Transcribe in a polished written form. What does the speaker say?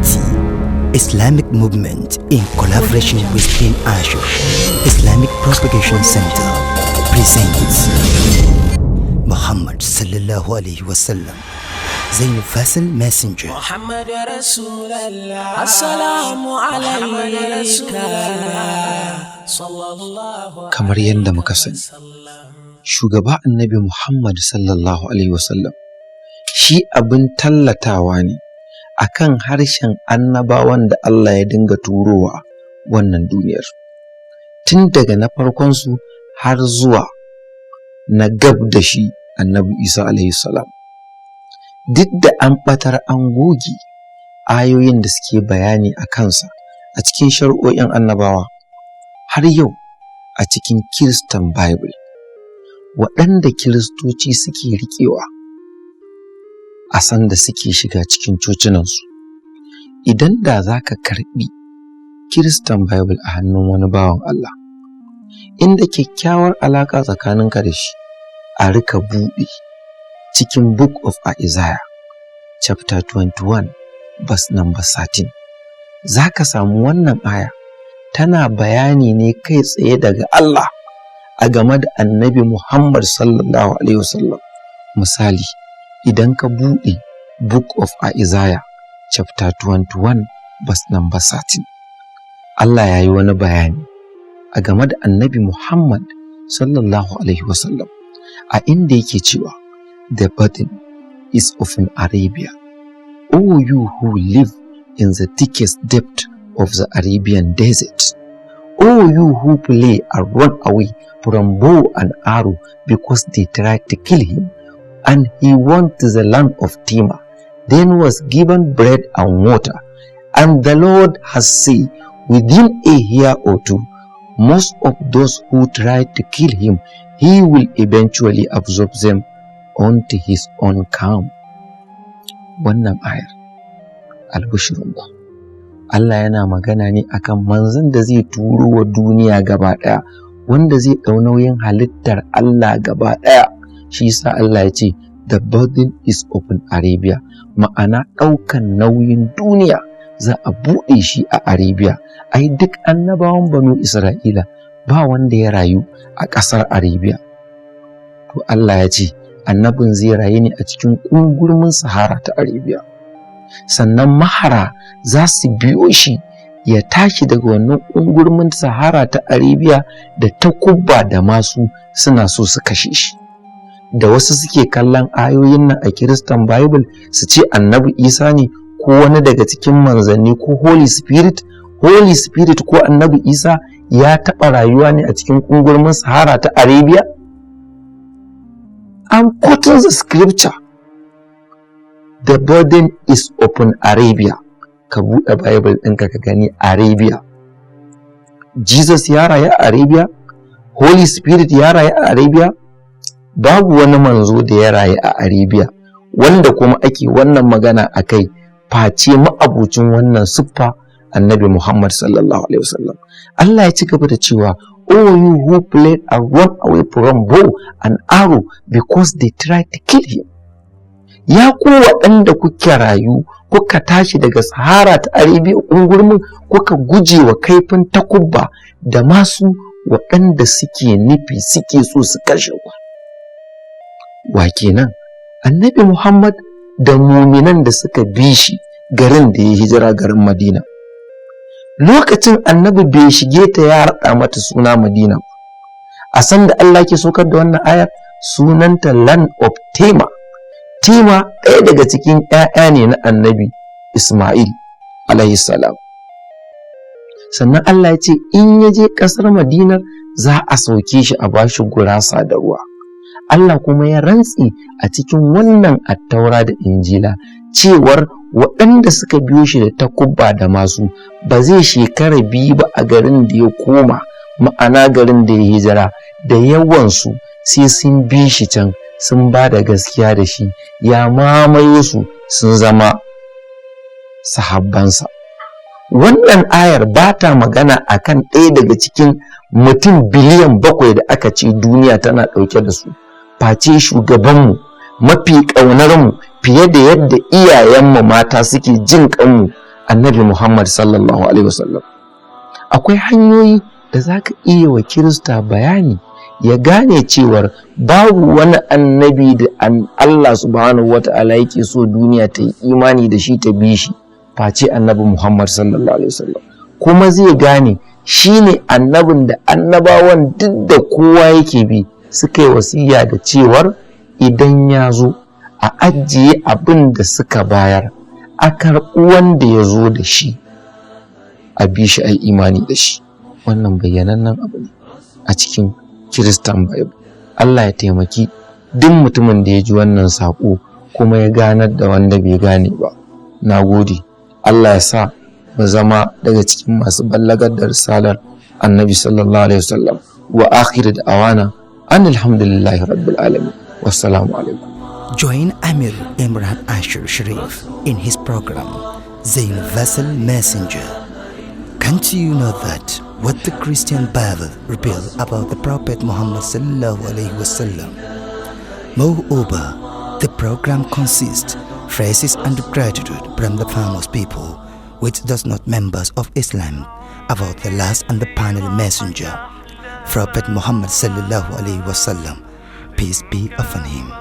Party, Islamic Movement in collaboration with Bin Ashur Islamic Propagation Center presents Muhammad sallallahu alaihi wasallam, the Universal Messenger. Muhammad Rasulallah, Assalamu alaika, sallallahu. Kamar yadda muka sani, shugaba Annabi Muhammad sallallahu alaihi wasallam shi abin tallatawa ne akan harshen annabawan da Allah ya dinga turowa wannan duniyar, tun daga na farkonsu har zuwa na gab da shi, Annabi Isa alaihi salam. Duk da an ɓatar an goge ayoyin da suke bayani a kansa a cikin shari'o'in annabawa, har yau a cikin Kiristan Bible waɗanda Kiristoci suke riƙewa a sanda suke shiga cikin cocinansu, idan da za ka karɓi Kiristan Bible a hannun wani bawan Allah inda kyakkyawar alaƙa tsakaninka da shi, a rika buɗe cikin Book of Isaiah chapter 21 verse number 13, za ka samu wannan aya tana bayani ne kai tsaye daga Allah a game da Annabi Muhammad sallallahu alaihi wasallam. Misali, idan ka buɗe Book of Isaiah chapter 21 verse number 13, Allah ya yi wani bayani a game da Annabi Muhammad sallallahu alaihi wasallam a inda yake cewa, "The burden is of an Arabia, O you who live in the thickest depth of the Arabian desert. O you who flee and run away from bow and arrow because they tried to kill him. And he went to the land of Tema, then was given bread and water. And the Lord has said, within a year or two, most of those who tried to kill him, he will eventually absorb them onto his own camp." Wannan ayar, albishirinku, Allah yana magana ne akan manzon da zai turo wa duniya gaba ɗaya, wanda zai ɗau nauyin halittar Allah gaba ɗaya. Shi yasa Allah ya ce, "The burden is upon Arabia", ma'ana ɗaukan nauyin duniya za a buɗe shi a Arabia. Ai duk annabawan Banu Isra'ila ba wanda ya rayu a ƙasar Arabia. To Allah ya ce annabin zai rayu ne a cikin ƙungurmin Sahara ta Arabia, sannan mahara za su biyo shi ya tashi daga wannan ƙungurmin Sahara ta Arabia da takubba da masu, suna so su kashe shi. Da wasu suke kallon ayoyin nan a Kiristan Bible su ce Annabi Isa ne ko wani daga cikin manzanni ko Holy Spirit. Holy Spirit ko Annabi Isa ya taɓa rayuwa ne a cikin ƙungurmin Sahara ta Arabia? I'm quoting the scripture. "The burden is upon Arabia." Ka buɗe Bible ɗinka ka gani, Arabia. Jesus ya rayu a Arabia? Holy Spirit ya rayu a Arabia? Babu wani manzo da ya rayu a Arabia wanda kuma ake wannan magana a kai face ma'abucin wannan siffa, Annabi Muhammad sallallahu alaihi wasallam. Allah ya ci gaba da cewa, "Oh, you who fled and run away from bow and arrow because they tried to kill him." Ya ku waɗanda kuke rayu, kuka tashi daga Sahara ta Arabia ungurmin, kuka guje wa kaifin takubba da masu waɗanda suke nufi, suke so su kashe ku. Wa kenan? Annabi Muhammad da muminan da suka bi shi garin da ya hijira, garin Madina. Lokacin Annabi bai shige ta ya raɗa mata suna Madina ba. A san da Allah ke saukar da wannan ayar, sunanta Land of Tema. Tema ɗaya daga cikin ‘ya'ya ne na Annabi Ismail alayhi salam. Sannan Allah ya ce in ya je ƙasar Madinar za a sauke shi, a bashi gurasa da ruwa. Allah kuma ya rantse a cikin wannan Attaura da Injila cewar waɗanda suka biyo shi da takubba da masu, ba zai shekara 2 ba a garin da ya koma, ma'ana garin da ya hijira, da yawansu sai sun bi shi can, sun ba da gaskiya da shi, ya mamaye su, sun zama sahabbansa. Wannan ayar ba ta magana akan ɗaya daga cikin mutum biliyan 7 da aka ce duniya tana ɗauke da su, face shugabanmu mafi ƙaunarmu fiye da yadda iyayenmu mata suke jin ƙanmu, Annabi Muhammad sallallahu alaihi wasallam. Akwai hanyoyi da za ka iya wa Kirista bayani ya gane cewar babu wani annabi da Allah subhanahu wata'ala yake so duniya ta yi imani da shi, ta bi shi, face Annabi Muhammad sallallahu alaihi wasallam. Kuma zai gane shi ne annabin da annabawan duk da kowa yake bi suka yi wasiya da cewar idan ya zo a ajiye abin da suka bayar, a karɓi wanda ya zo da shi, a bi shi, a yi imani da shi. Wannan bayyanannen abu ne a cikin Kiristan Bible. Allah ya taimaki duk mutumin da ya ji wannan saƙo kuma ya ganar da wanda bai gane ba. Na gode. Allah ya sa mu zama daga cikin masu ballagar da risalar Annabi sallallahu alaihi wasallam. Wa akhir da'awana an alhamdulillahi rabbil alamin. Wassalamu alaikum. Join Amir Imran Ashir Sharif in his program, The Universal Messenger. Can't you know that what the Christian Bible revealed about the Prophet Muhammad sallallahu alaihi wasallam? Moreover, the program consists phrases and gratitude from the famous people, which does not members of Islam, about the last and the final messenger, Prophet Muhammad sallallahu alaihi wasallam. Peace be upon him.